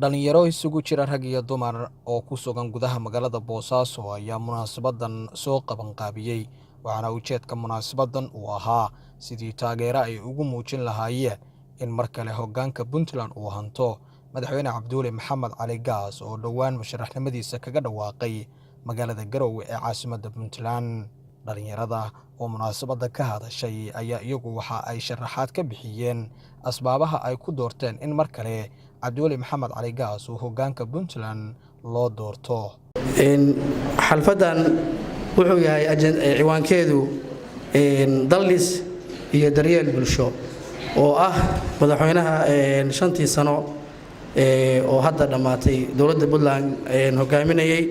Dhalinyaro isugu jira rag iyo dumar oo ku sugan gudaha magaalada Boosaaso ayaa munaasabadan soo qabanqaabiyey, waxaana ujeedka munaasabadan uu ahaa sidii taageero ay ugu muujin lahaayeen in mar kale hoggaanka Puntland uu hanto Madaxweyne Cabdiweli Maxamed Cali Gaas oo dhowaan musharaxnimadiisa kaga dhawaaqay magaalada Garowe ee caasimadda Puntland. Dhalinyarada oo munaasabadda ka hadashay ayaa iyagu waxa ay sharaxaad ka bixiyeen asbaabaha ay ku doorteen in mar kale Cabdiweli Maxamed Cali Gaas uu hoggaanka Puntland loo doorto. Xalfadan wuxuu yahay ciwaankeedu daldhis iyo daryeel bulsho, oo ah madaxweynaha 5-tii sano oo hadda dhammaatay dowladda Puntland hogaaminayay.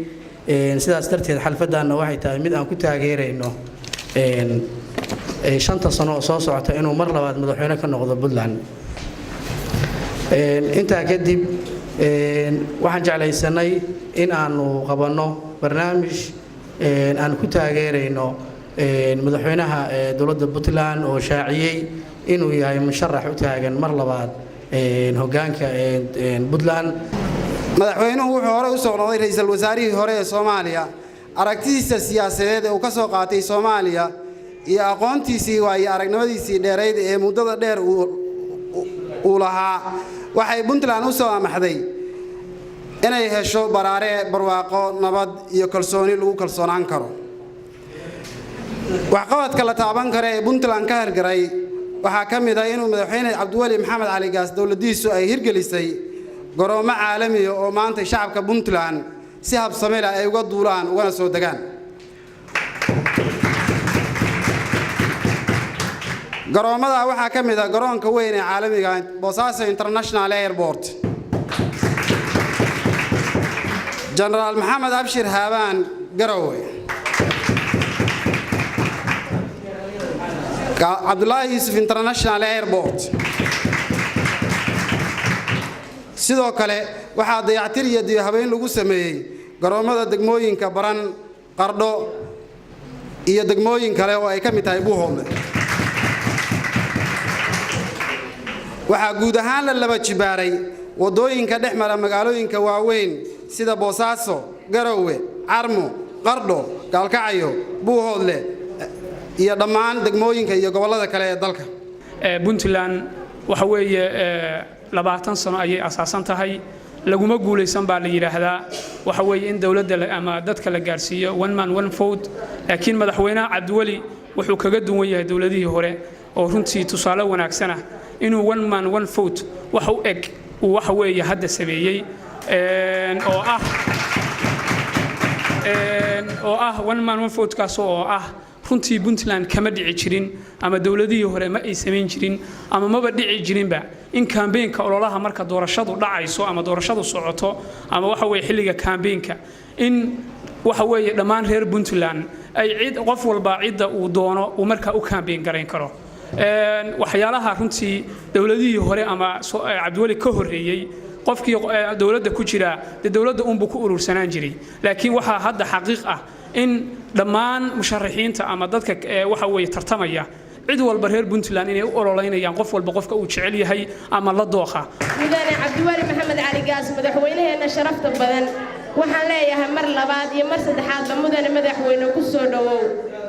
Sidaas darteed xalfadanna waxay tahay mid aan ku taageerayno 5-ta sano oo soo socota inuu mar labaad madaxweyne ka noqdo Puntland. Intaa kadib, waxaan jeclaysanay in aanu qabanno barnaamij aan ku taageerayno madaxweynaha dowladda Puntland oo shaaciyey inuu yahay musharax u taagan mar labaad hoggaanka Puntland. Madaxweynuhu wuxuu horey u soo noqday ra'iisul wasaarihii hore ee Soomaaliya. Aragtidiisa siyaasadeed ee uu ka soo qaatay Soomaaliya iyo aqoontiisii waayo aragnimadiisii dheerayd ee muddada dheer uu lahaa waxay Puntland u soo amaxday inay hesho baraare, barwaaqo, nabad iyo kalsooni lagu kalsoonaan karo. Waxqabadka la taaban kara ee Puntland ka hirgaray waxaa ka mid ah inuu Madaxweyne Cabdiweli Maxamed Cali Gaas dowladdiisu ay hirgelisay garoomo caalamiya oo maanta shacabka Puntland si habsami leh ay uga duulaan ugana soo degaan. Garoomada waxaa ka mid ah garoonka weyn ee caalamiga Boosaaso International Airport, Jenaraal Maxamed Abshir Haabaan Garowe, Cabdulaahi Yuusuf International Airport. Sidoo kale waxaa dayactir iyo diyahabeyn lagu sameeyey garoommada degmooyinka Baran, Qardho iyo degmooyin kale oo ay ka mid tahay Buuhoodle. Waxaa guud ahaan la laba jibaaray waddooyinka dhex mara magaalooyinka waaweyn sida Boosaaso, Garowe, Carmo, Qardho, Gaalkacyo, Buuhoodle iyo dhammaan degmooyinka iyo gobollada kale ee dalka. Puntland waxa weeye 20 sano ayay asaasan tahay, laguma guulaysan baa la yidhaahdaa waxa weeye in dowladda ama dadka la gaarsiiyo one man one vote. Laakiin madaxweynaha Cabdiweli wuxuu kaga duwan yahay dowladihii hore oo runtii tusaale wanaagsan ah inuu one man one vote wax u eg uu waxa weeye hadda sameeyey, oo ah one man one vote kaas oo ah runtii Puntland kama dhici jirin ama dowladihii hore ma ay samayn jirin ama maba dhici jirinba in campaign-ka ololaha marka doorashadu dhacayso ama doorashadu socoto ama waxa weeye xilliga campaign-ka in waxa weeye dhammaan reer Puntland ay cid qof walba cidda uu doono uu markaa u campaign garayn karo. Waxyaalaha runtii dowladihii hore ama Cabdiweli ka horreeyey, qofkii dowladda ku jira dee dowladda unbuu ku urursanaan jiray. Laakiin waxaa hadda xaqiiq ah in dhammaan musharaxiinta ama dadka waxa weeye tartamaya cid walba reer Puntland inay u ololeynayaan qof walba qofka uu jecel yahay ama la dooqa. Mudane Cabdiweli Maxamed Cali Gaas, madaxweynaheenna sharafta badan, waxaan leeyahay mar labaad iyo mar saddexaadba, mudane madaxweyne, ku soo dhowow.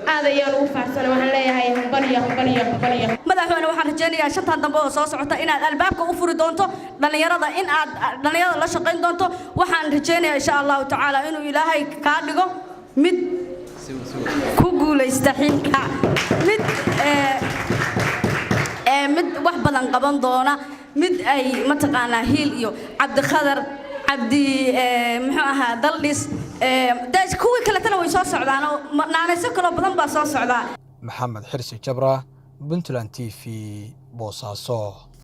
Aad ayaan ugu faraxsana. Waxaan leeyahay hambalyo, hambalyo, hambalyo. Madaxweyne, waxaan rajaynayaa 5-tan dambe oo soo socota inaad albaabka u furi doonto dhallinyarada, in aad dhallinyarada la shaqayn doonto. Waxaan rajaynayaa, insha Allahu tacaala, inuu Ilaahay kaa dhigo mid ku guulaysta xilka, mid wax badan qaban doona, mid ay mataqaanaa hiil iyo Cabdikhadar Cabdi muxuu ahaa Daldhis, kuwii kaletana way soo socdaan oo naanayso kaloo badan baa soo socdaa. Maxamed Xirsi Jabra, Puntland TV, Boosaaso.